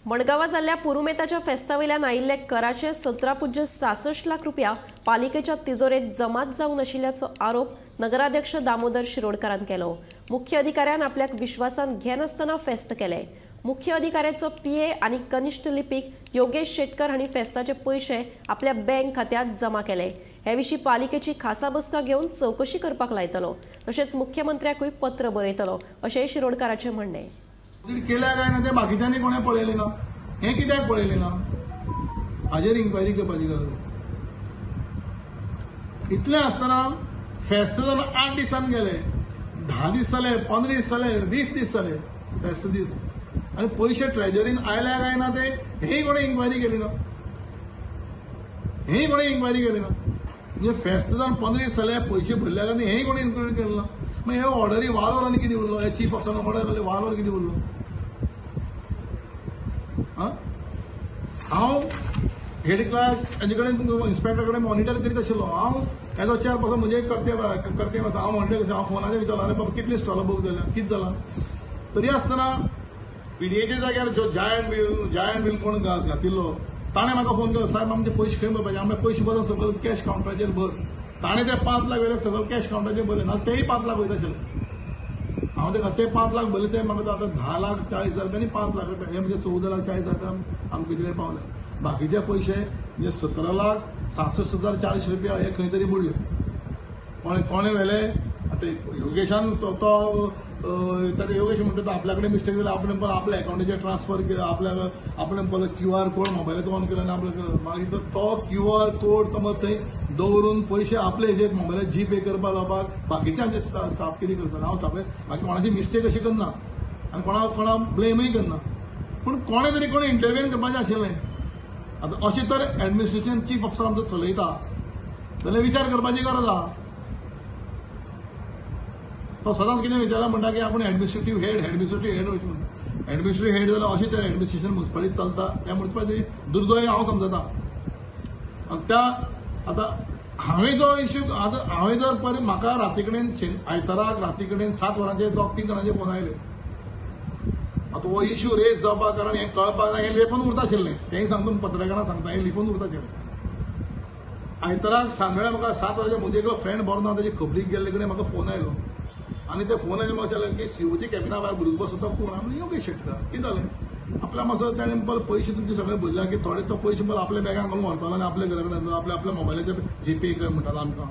मडगांवां जाल्ल्या पुरुमेताच्या फेस्ता वयल्यान आयिल्ले कराचे 17.66 लाख रुपया पालिकेच्या तिजोरेंत जमाच जावंक नाशिल्ल्याचो आरोप नगराध्यक्ष दामोदर शिरोडकारान केलो. मुख्य अधिकाऱ्यान आपल्याक विश्वासान घेनासतना फेस्त केलें. मुख्य अधिकाऱ्याचो पीए आनी कनिष्ठ लिपीक योगेश शेटकर हांणी फेस्ताचे पयशे आपल्या बँक खात्यांत जमा केले. हे विशीं पालिकेची खासा बसका घेवन चवकशी करपाक लायतलो, तशेंच मुख्यमंत्र्याकूय पत्र बरयतलो अशेंय शिरोडकाराचें म्हणणें. केल्या काय ना ते बाकीच्यांनी कोणें पळयलें ना, हें कित्याक पळयलें ना, हाजेर इन्क्वायरी करपाची गरज. इतलें आसतना फेस्त जावन 8 दिसान गेले, 10 दीस जाले, 15 दीस जाले, 20 दीस जाले फेस्त दीस, आनी पयशे ट्रेजरीन आयल्या काय ना ते हेंय कोणें इन्क्वायरी केली ना, हेंय कोणें इन्क्वायरी केली ना. म्हणजे फेस्त जावन 15 दीस जाले, पयशे भरले काय हेंय कोणें इन्क्वायरी केली ना. मागीर हे ऑर्डरी वालोर आनी कितें उरलो, हे चीफ ऑफिसरान ऑर्डर केले वालोर कितें उरलो? हांव हेड क्लार्क हाजे कडेन इन्स्पेक्टर कडेन मॉनिटर करीत आशिल्लो. हांव एज अ चेअरपर्सन म्हजें कर्तव्य आसा, हांव मॉनिटर करीत, हांव फोनाचेर विचारलो, आरे बाबा कितलीं स्टॉलां बूक जाल्या, कितें जालां. तरी आसतना पीडीएच्या जाग्यार जो जायंट बील कोण घातिल्लो ताणें म्हाका फोन केलो, साहेब आमचे पयशे खंय भरपाचे, आमचे पयशे भरून सगळे कॅश कावंटराचेर भर. ताणें ते 5 लाख वेले सगळे कॅश कावंटराचेर भरले ना, तेय 5 लाख वयता आशिल्ले. हांव ते ते 5 लाख भरले, ते म्हाका आतां 10 लाख 40 हजार रुपया आनी 5 लाख रुपया, हे म्हणजे 14 लाख 40 हजार आमकां कितें पावले. बाकीचे पयशे म्हणजे 17 लाख 66 हजार 40 रुपया हे खंय तरी बुडले. कोणें व्हेले आतां योगेशान तो तर योगेश म्हणटा तो आपल्या कडेन मिस्टेक जाली, आपणें परत आपल्या अकावंटाचेर ट्रान्सफर केलं, आपणें परत क्यू आर कोड मोबायलाचो ऑन केलो आनी आपणें केलो. मागीर तो क्यू आर कोड समज थंय दवरून पयशे आपले हेजेर मोबायलार जी पे करपाक लावपाक बाकीच्यांचे स्टाफ कितें करता. हांव स्टाफ बाकी कोणाची मिस्टेक अशी करना आनी कोणाक ब्लेमूय करना, पूण कोणें तरी कोणें इंटरव्हीन करपाचें आशिल्लें. आतां अशें तर एडमिनिस्ट्रेशन चीफ ऑफिसर आमचो चलयता जाल्यार विचार करपाची गरज आहा. तो सदांच कितें विचारला म्हणटा की आपूण एडमिनिस्ट्रेटीव हेड वयचें म्हणटा. एडमिनिस्ट्रेटीव हेड जाल्यार अशें तर एडमिनिस्ट्रेशन मुन्सिपालिटीत चलता हें मुन्सिपालिटी दुर्दैव हांव समजता. त्या आतां हांवें जो इश्यू आतां हांवें जर परत म्हाका राती कडेन आयताराक राती कडेन 7 वरांचेर 2-3 जाणांचे फोन आयले. आतां हो इश्यू रेज जावपाक कारण हें कळपाक जाय, हें लिपून उरता आशिल्लें, तेंय सांगून पत्रकारांक सांगता, हें लिपून उरता आशिल्लें. आयताराक सांजवेळा म्हाका 7 वरांचेर म्हजे एकलो फ्रेंड बरो ना, ताची खबरीक गेल्ले कडेन म्हाका फोन आयलो आनी ते फोनाचेर म्हाका विचारलें की सीओची कॅबिना भायर भुरगो बसता कोण? हांवें योगेश शेटकर. कितें जालें? आपल्या मातसो ताणें परत पयशे तुमचे सगळे भरल्या की थोडे तो पयशे परत आपल्या बॅगान घालून व्हरतालो आनी आपल्या घरा कडेन आपल्या आपल्या मोबायलाचेर जी पे कर म्हणटालो आमकां.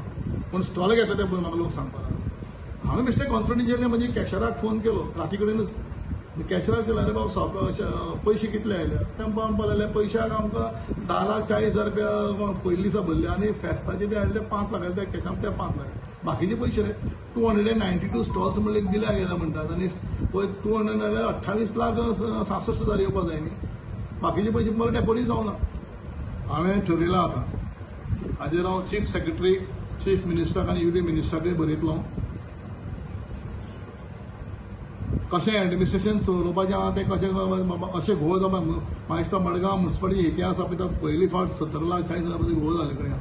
पूण स्टॉल घेतले ते पळय म्हाका लोक सांगपाक लागले. हांवें बेश्टें कॉन्फिडन्शियली म्हणजे कॅशराक फोन केलो राती कडेनूच. कॅशराक केलो, आरे बाबा पयशे कितले आयले? ते म्हणपाक लागले पयशाक आमकां 10 लाख 40 हजार रुपया पयलीं दिसा भरले आनी फेस्ताचे ते आयले 5 लाख आयले, ते कॅशाक ते 5 लाख, बाकीचे पयशे रे 292 स्टॉल्स म्हणले दिल्या गेल्या म्हणटात आनी पळय 200 जाल्यार 28 लाख 66 हजार येवपाक जाय न्ही, बाकीचे पयशे परत डेपोजीट जावना. हांवें ठरयलां आतां हाजेर हांव चीफ सेक्रेटरी, चीफ मिनिस्टराक आनी युनियन मिनिस्टराकय बरयतलो कशें एडमिनिस्ट्रेशन चलोवपाचें आहा तें कशें अशें घोळ जावपा. म्हाका दिसता मडगांव मुन्सिपालिटी इतिहास आहा पळय, पयली फावट 17 लाख 40 हजार घोळ जाल्ले कडेन आहा.